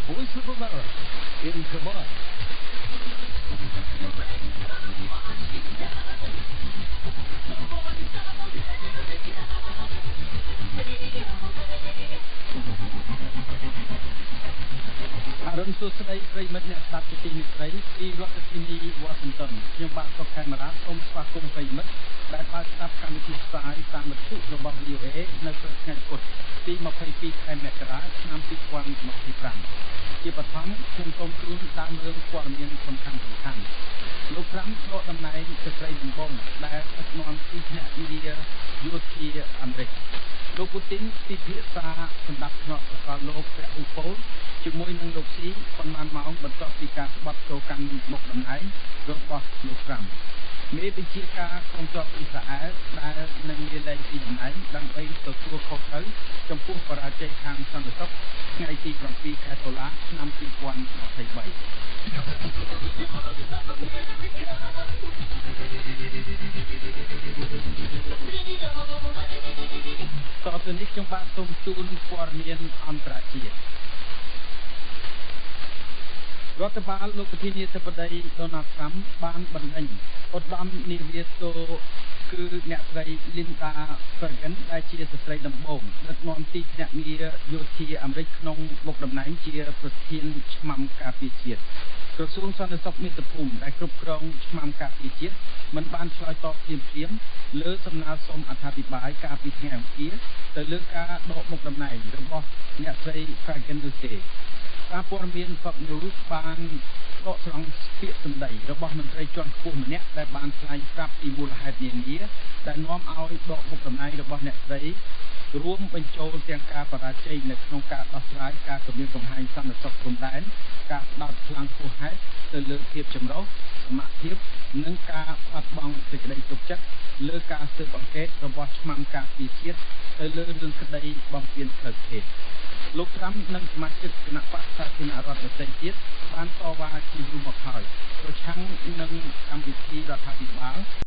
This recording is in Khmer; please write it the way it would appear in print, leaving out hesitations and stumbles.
Voice of America in Khmer. អរុណសួស្តីប្រិយមិត្តអ្នកស្ដាប់ជាទីមេត្រីពីរដ្ឋធានី Washington ខ្ញុំបាទសុកខេមរាសូមស្វាគមន៍ប្រិយមិត្តដែលបានស្ដាប់កម្មវិធីផ្សាយតាមវិទ្យុរបស់ VOA នៅព្រឹកថ្ងៃពុធទី22ខែមករាឆ្នាំ2025ជាបឋមខ្ញុំសូមជូនដើមរឿងព័ត៌មានសំខាន់សំខាន់លោកត្រាំដកតំណែងស្ត្រីដំបងដែលដឹកនាំទីភ្នាក់ងារយោធាអាមេរិកលោកពូទីនពិភាក្សាសម្រាប់ថ្នាក់សកលលោកពហុពលជាមួយនឹងលោកស៊ីប៉ុន្មានម៉ោងបន្ទាប់ពីការស្បត់ចូលកាន់មុខតំណែងរបស់លោកត្រាំមេបញ្ជាការកងទ័ពអ៊ីស្រាអែលដែលនឹងលាលែងពីតំណែងដើម្បីទទួលខុសត្រូវចំពោះបរាជ័យខាងសន្តិសុខថ្ងៃទី7ខែតុលាឆ្នាំ2023តទៅនេះខ្ញុំបាទសូមជូនព័ត៌មានអន្តរជាតិរដ្ឋបាលលោកប្រធានាធិបតីដូណាល់ត្រាំបានបណ្ដេញឧត្តមនាវាទោគឺអ្នកស្រី Linda Fagan ដែលជាស្ត្រីដំបូងដឹកនាំទីភ្នាក់ងារយោធាអាមេរិកក្នុងមុខតំណែងជាប្រធានឆ្មាំការពារជាតិក្រសួងសន្តិសុខមាតុភូមិដែលគ្រប់គ្រងឆ្មាំការពារជាតិមិនបានឆ្លើយតបភ្លាមៗលើសំណើសុំអត្ថាធិប្បាយកាលពីថ្ងៃអង្គារទៅលើការដកមុខតំណែងរបស់អ្នកស្រី Fagan នោះទេសារព័ត៌មាន Fox News បានដកស្រង់ពាក្យសម្ដីរបស់មន្ត្រីជាន់ខ្ពស់ម្នាក់ដែលបានថ្លែងប្រាប់ពីមូលហេតុនានាដែលនាំឲ្យដកមុខតំណែងរបស់អ្នកស្រីរួមបញ្ចូលទាំងការបរាជ័យនៅក្នុងការដោះស្រាយការគំរាមកំហែងសន្តិសុខព្រំដែនការផ្ដោតខ្លាំងហួសហេតុទៅលើភាពចម្រុះសមភាពនិងការបាត់បង់សេចក្តីទុកចិត្តលើការស៊ើបអង្កេតរបស់ឆ្មាំការពារជាតិទៅលើរឿងក្តីបំពានផ្លូវភេទលោកត្រាំនិងសមាជិកគណៈបក្សសាធារណរដ្ឋដទៃទៀតបានតវ៉ាជាយូរមកហើយប្រឆាំងនឹងកម្មវិធីរដ្ឋាភិបាល